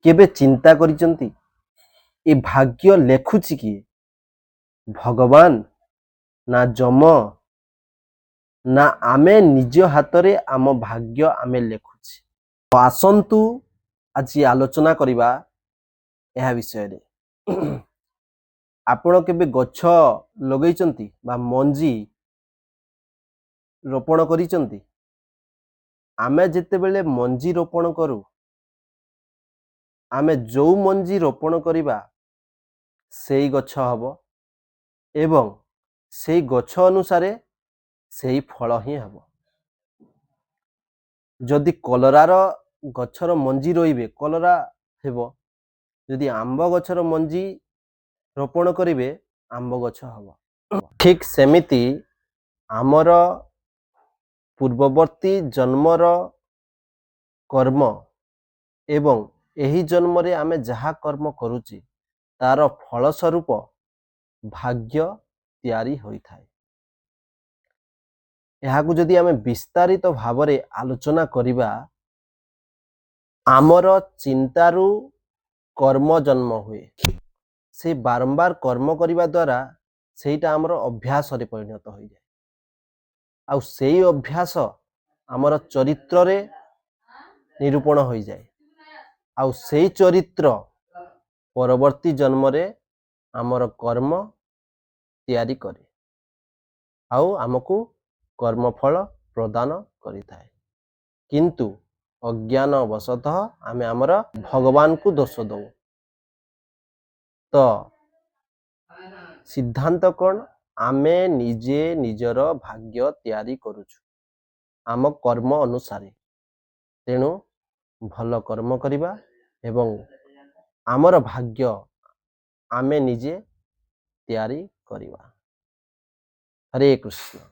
କେବେ ଚିନ୍ତା କରିଛନ୍ତି, ଏ ଭାଗ୍ୟ ଲେଖୁଛି କିଏ? ଭଗବାନ ନା ଯମ ନା ଆମେ ନିଜ ହାତରେ ଆମ ଭାଗ୍ୟ ଆମେ ଲେଖୁଛେ? ଆସନ୍ତୁ, ଆଜି ଆଲୋଚନା କରିବା ଏହା ବିଷୟରେ। ଆପଣ କେବେ ଗଛ ଲଗେଇଛନ୍ତି ବା ମଞ୍ଜି ରୋପଣ କରିଛନ୍ତି? ଆମେ ଯେତେବେଳେ ମଞ୍ଜି ରୋପଣ କରୁ, ଆମେ ଯେଉଁ ମଞ୍ଜି ରୋପଣ କରିବା ସେଇ ଗଛ ହବ ଏବଂ ସେଇ ଗଛ ଅନୁସାରେ ସେଇ ଫଳ ହିଁ ହେବ। ଯଦି କଲରାର ଗଛର ମଞ୍ଜି ରୋଇବେ, କଲରା ହେବ। ଯଦି ଆମ୍ବ ଗଛର ମଞ୍ଜି ରୋପଣ କରିବେ, ଆମ୍ବ ଗଛ ହେବ। ଠିକ ସେମିତି ଆମର ପୂର୍ବବର୍ତ୍ତୀ ଜନ୍ମର କର୍ମ ଏବଂ ଏହି ଜନ୍ମରେ ଆମେ ଯାହା କର୍ମ କରୁଛେ, ତାର ଫଳସ୍ୱରୂପ ଭାଗ୍ୟ ତିଆରି ହୋଇଥାଏ। ଏହାକୁ ଯଦି ଆମେ ବିସ୍ତାରିତ ଭାବରେ ଆଲୋଚନା କରିବା, ଆମର ଚିନ୍ତାରୁ କର୍ମ ଜନ୍ମ ହୁଏ। ସେ ବାରମ୍ବାର କର୍ମ କରିବା ଦ୍ୱାରା ସେଇଟା ଆମର ଅଭ୍ୟାସରେ ପରିଣତ ହୋଇଯାଏ ଆଉ ସେଇ ଅଭ୍ୟାସ ଆମର ଚରିତ୍ରରେ ନିରୂପଣ ହୋଇଯାଏ ଆଉ ସେଇ ଚରିତ୍ର ପରବର୍ତ୍ତୀ ଜନ୍ମରେ ଆମର କର୍ମ ତିଆରି କରେ ଆଉ ଆମକୁ କର୍ମଫଳ ପ୍ରଦାନ କରିଥାଏ। କିନ୍ତୁ ଅଜ୍ଞାନ ବଶତଃ ଆମେ ଆମର ଭଗବାନଙ୍କୁ ଦୋଷ ଦଉ। ତ ସିଦ୍ଧାନ୍ତ କ'ଣ? ଆମେ ନିଜେ ନିଜର ଭାଗ୍ୟ ତିଆରି କରୁଛୁ ଆମ କର୍ମ ଅନୁସାରେ। ତେଣୁ ଭଲ କର୍ମ କରିବା ଏବଂ ଆମର ଭାଗ୍ୟ ଆମେ ନିଜେ ତିଆରି କରିବା। ହରେ କୃଷ୍ଣ।